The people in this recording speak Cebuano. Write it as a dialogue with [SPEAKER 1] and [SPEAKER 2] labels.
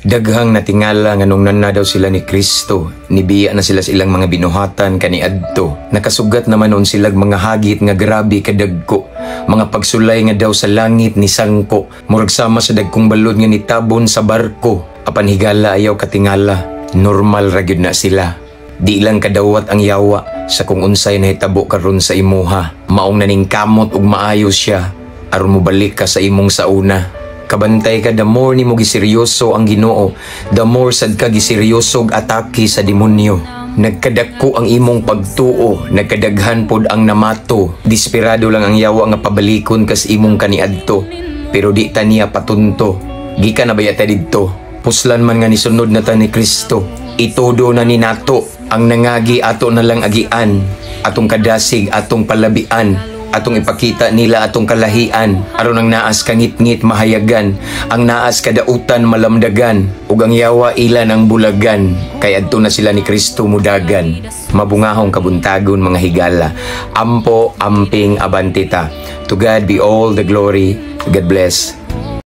[SPEAKER 1] Daghang natingala nga nung nana daw sila ni Kristo, nibiya na sila sa ilang mga binuhatan kaniadto. Nakasugat naman noon silag mga hagit nga grabe kadagko. Mga pagsulay nga daw sa langit ni sangko. Murag sama sa dagkong balod nga nitabon sa barko. Apan higala, ayaw katingala. Normal ra gyud na sila. Di lang kadawat ang yawa sa kung unsay nahitabo karon sa imuha. Maong naningkamot ug maayo siya aron mobalik ka sa imong sauna. Kabantay ka, the more nimo giseryoso ang Ginoo, the more sad ka giseryoso og atake sa demonyo. Nagkadako ang imong pagtuo, nagkadaghan pod ang namato. Desperado lang ang yawa nga pabalikon kas imong kaniadto. Pero di ta niya patunto. Gikan na baya ta didto? Puslan man nga nisunod na ta ni Kristo. Itudo na ni nato ang nangagi, ato na lang agian. Atong kadasig, atong palabian, atong ipakita nila atong kalahian, aron ang naas kangitngit mahayagan, ang naas kadautan malamdagan, ug ang yawa ila ng bulagan, kay adto na sila ni Kristo mudagan. Mabungahong kabuntagon, mga higala. Ampo, amping, abante ta. To God be all the glory. God bless.